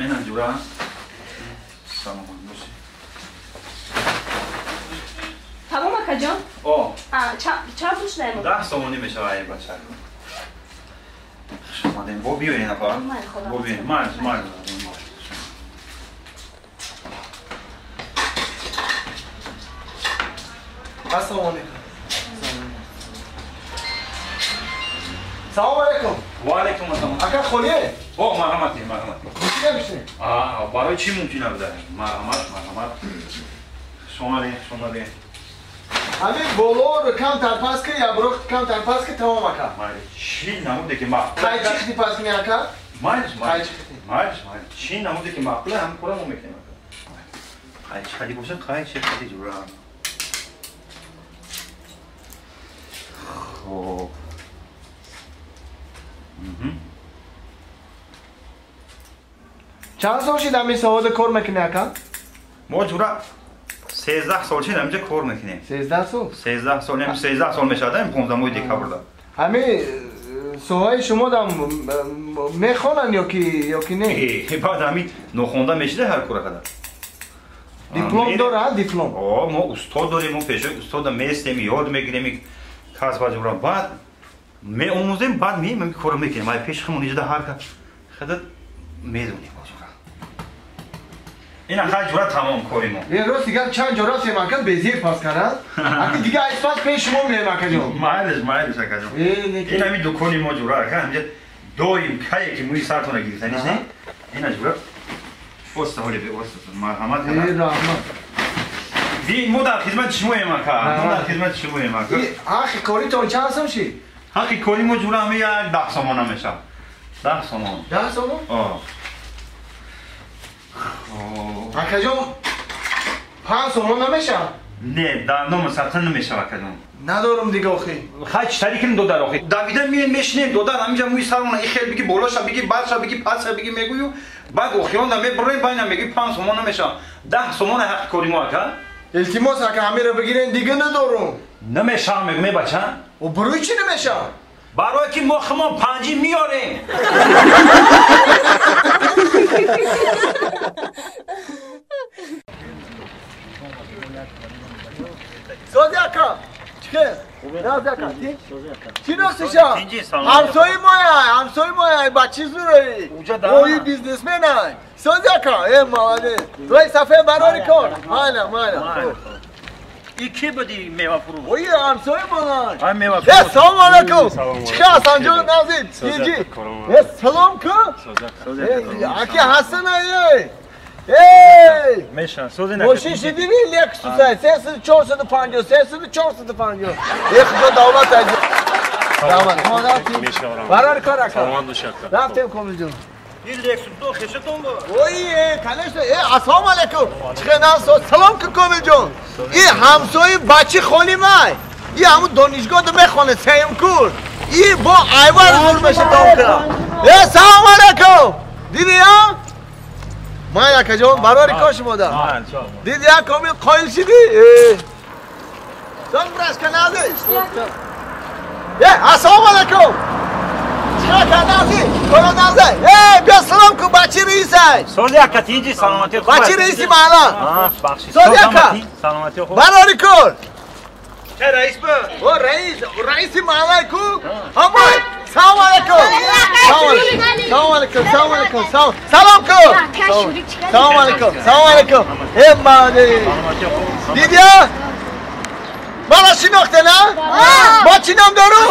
Ина ҷура. Саломат бошӣ. Тамом акаҷон? О. Чанд пул шудаем? 10 сомонӣ мешавад ин бача. Хуш омадем. Бо биёед апа. Бо биёед. Майли, майли. Ассалому алайкум. Салом алайкум. Ва алайкум ассалом. Ака холие? О, марҳамат, марҳамат. Мумкин мешин? А, барои чӣ мумкин набуда? Марҳамат, марҳамат. Хуш омадед, хуш омадед. Ҳамин болоро камтар пас ки, я брохт камтар пас ки, тамом ака. Майли, чӣ намуде ки маъқул? Қайчи хити пас кунӣ ака? Майли, майли. Майли, майли. Чӣ намуде ки маъқул, ҳамин кора мо мекунем ака. Қайчи хади боша, қайчи хади ҷура. Хоб. Чанд сол шид ҳамин соҳада кор мекунӣ ака? Мо ҷура 13 сол шид ҳаминҷа кор мекунем. 13 сол? 13 сол, 13 сол мешавад, ҳамин 15 моҳи декабрда. Ҳамин соҳаи шумо дам мехонанд ё ки не? Баъд ҳамин нохонда мешида ҳар кора када. Диплом дорад, диплом? О, мо устод дорем, мо пешои устода местем, ёд мегирем касба ҷура. Баъд меомӯзем, баъд меем ҳамин корро мекунем. Ай пеши худмон иҷода ҳар хада медонем. Ина хай ҷура тамом кори мо. Е рост дигар чанд ҷо рафтем ака безир пас кард. Ака дигар айс пас пеш шумо меем ака ҷон. Майлиш, майлиш ака ҷон. Ин ҳамин дукони мо ҷура ака ҳаминҷа доим кае ки мӯи сартона гирифтаниш не? Ина ҷура. Оста ҳоле бе оста. Марҳамат. Е раҳмат. Ди мо дар хизмати шумоем ака. Мо дар хизмати шумоем ака. Ҳаққи коритон чанд сом шид? Ҳаққи кори мо ҷура ҳамин як 10 сомона мешавад. 10 сомон. 10 сомон? О. Акаҷон, 5 сомон намешавад? Не, дар номи сатан намешавад акаҷон. Надорам дига охи. Хай чӣ тари кунем додар охи? Давида меем мешинем додар ҳаминҷа мӯи сарона и хел биги болоша биги бадша биги пасша биги мегӯю баъд охирон мебурем байна мегӯи 5 сомон намешавад. 10 сомон ҳаққи кори мо ака. Илтимос ака ҳаминро бигирен дига надорум. Намешавад мегӯ мебача? О барои чӣ намешавад? Барои ки мо хумон панҷи меорем. Сози ака, чӣ? Нази ака, чӣ носиша? Ҳамсои моя, ҳамсои моя, ба чӣ зурои? Ои бизнесменай. Сози ака, э молодец. Рой сафе барори кор. Майла, майла. И ки буди мевафурӯш? Ои ҳамсои монай. Ай мевафурӯш. Э салом алайкум. Чӣ Ҳасанҷон Назир? Тинҷи. Э салом ку? Аки Ҳасанай. Эй! Мешан, сози накун. Мошин шидиви Lexus 300 450 300 450. Э худо давлат аҷ. Давлат. Мешавам. Барор кор ака. Саломат бош ака. Рафтем комилҷон. Ин Lexus до хешатон бо. Ой, конечно. Э ассалому алайкум. Чӣ насо? Салом ку комилҷон. И ҳамсои бачи холимай. И ҳамун донишгоҳ мехонад сеюм курс. И бо айвар зур мешатон кара. Э салом алайкум. Диди а? Май акаҷон, барори кор шумода. Диди як комил қоил шидӣ? Сон брашка нази. Э, ассалому алайкум. Чӣ кардази? Коро нази. Э, биё салом ку бачи раисай. Сози ака тинҷи саломатӣ хуб. Бачи раиси маҳалла. Бахши. Сози ака. Саломатӣ хуб. Барори кор. Ча раис бу? О, раис, раиси маҳаллай ку? Ҳамой. Салом алайкум. Салом алайкум. Салом алайкум. Салом. Салом ку. Салом алайкум. Салом алайкум. Э, молодец. Дидия? Мана шинохте, на? Бо чӣ ном дору?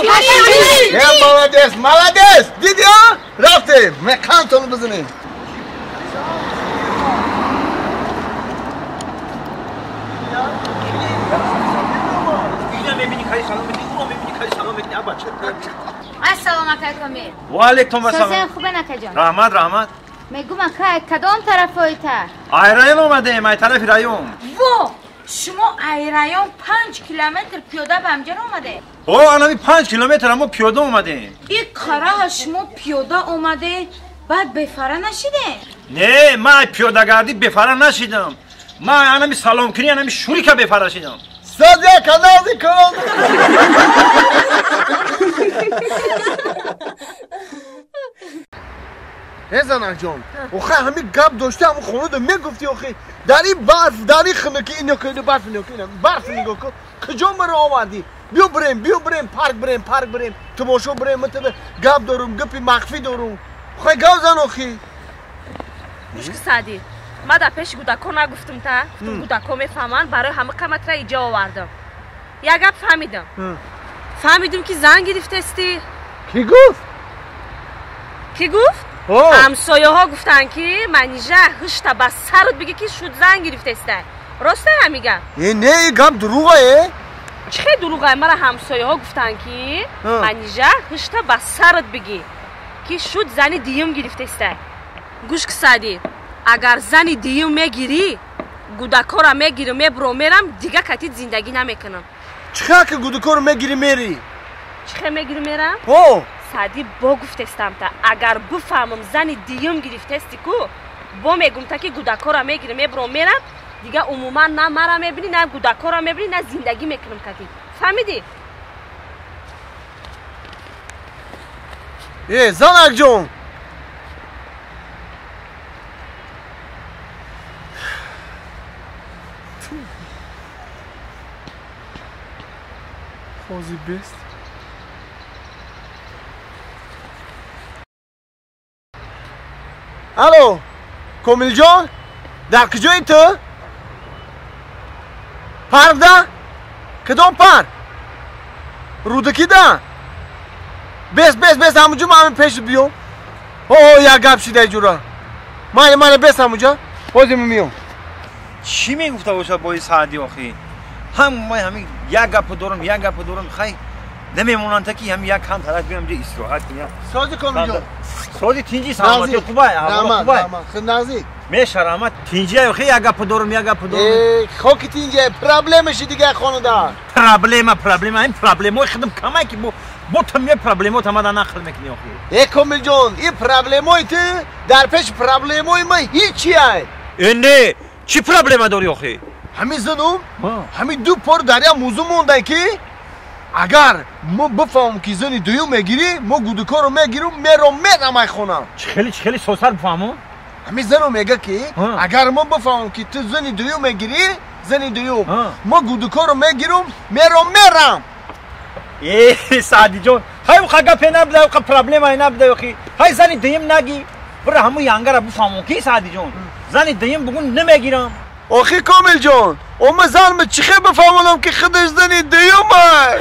Э, молодец, молодец. Дидия? Рафтем. Мекантон бизанем. Ассалому алайкум. Ва алайкум ассалом. Созен хубен акаҷон? Раҳмат, раҳмат. Мегум ака, кадом тарафоита? Ай район омадем, ай тарафи район. Во, шумо ай район 5 километр пиёда ба ҳамҷа омадед? О, анами 5 километр мо пиёда омадем. И қараҳа шумо пиёда омадед, баъд бефара нашидед? Не, ман ай пиёдагардӣ бефара нашидам. Ман анами саломкунӣ, анами шурика бефара шидам. Сози ака, нази кун. Занакҷон, охе ҳами гап дошти ҳамун хонада мегуфти охе дар ин барф, дар ин хунукӣ, ино ки барф, ино ки барф нигоҳ кун, куҷо маро овардӣ? Биё бирем, биё бирем, парк бирем, парк бирем, тамошо бирем, ман тебе гап дорум, гапи махфӣ дорум. Охе гап зан охи. Гӯш ки Саъдӣ, ман дар пеши гудако нагуфтум та, гуфтум гудако мефаҳманд, барои ҳама қаматра иҷо овардам. Як гап фаҳмидам. Фаҳмидум ки зан гирифтестӣ. Кӣ гуфт? Кӣ гуфт? Ҳамсояҳо гуфтанд ки Манижа ҳушта ба сарут бигӣ ки шуд зан гирифтеста. Роста ҳами гап? Э не, и гап дурӯға э. Чӣ хел дурӯға? Мара ҳамсояҳо гуфтанд ки Манижа ҳушта ба сарут бигӣ ки шуд зани дуюм гирифтеста. Гӯш ки Саъдӣ, агар зани дуюм мегирӣ, гудакора мегирам, мебурам, мерам, дига катит зиндагӣ намекунам. Чӣ хел ки гудакоро мегирӣ мерӣ? Чӣ хел мегирӣ мерам? Саъдӣ бо гуфтестам та, агар бифаҳмам зани дуюм гирифтести ку, бо мегум та ки гудакора мегирам, мебурам, мерам, дига умуман на мара мебинӣ, на гудакора мебинӣ, на зиндагӣ мекунам катит. Фаҳмидӣ? Э, занакҷон! Ҳозир бест. Алло, Комилҷон, дар куҷои ту? Паркда? Кадом парк? Рӯдакида? Бес, бес, бес, ҳамунҷо ман ҳамин пеши биём. О, як гап шида ҷура. Майли, майли, бес ҳамунҷо. Ҳозир меём. Чӣ мегуфта бошад бои Саъдӣ охи? Ҳам ман ҳамин як гапо дорам, як гапо дорам, хай намемонанд ки ҳам як кам тараф биём ҷо истироҳат кунем. Сози Комилҷон. Сози тинҷи саломатӣ хубай, аҳвол хубай. Худназик. Мешарамат тинҷи охи як гапо дорам, як гапо дорам. Э, хоки тинҷи, проблемаши дига хонада. Проблема, проблема, ин проблемаи худам камай ки бо ту меои проблемо тамада нақл мекунӣ охи. Э, Комилҷон, ин проблемои ту дар пеши проблемои ман ҳичи ай. Э, не, чӣ проблема дорӣ охи? Ҳамин занум, ҳамин ду пор дар як мавзӯъ монда ки агар мо бифаҳмам ки зани дуюм мегирӣ, мо гудукоро мегирам, мером мерам ай хонам. Чӣ хеле, чӣ хеле сосар бифаҳмам? Ҳамин занум мега ки агар мо бифаҳмам ки ту зани дуюм мегирӣ, зани дуюм, мо гудукоро мегирам, мером мерам. Э, Саъдиҷон, ҳай уқа гапе набуда, уқа проблемае набуда охи. Ҳай зани дуюм нагӣ, бира ҳамун янгара бифаҳмам ки Саъдиҷон, зани дуюм бугун намегирам. Охи Комилҷон, ома занма чӣ хел бифаҳмонам ки худаш зани дуюм ай?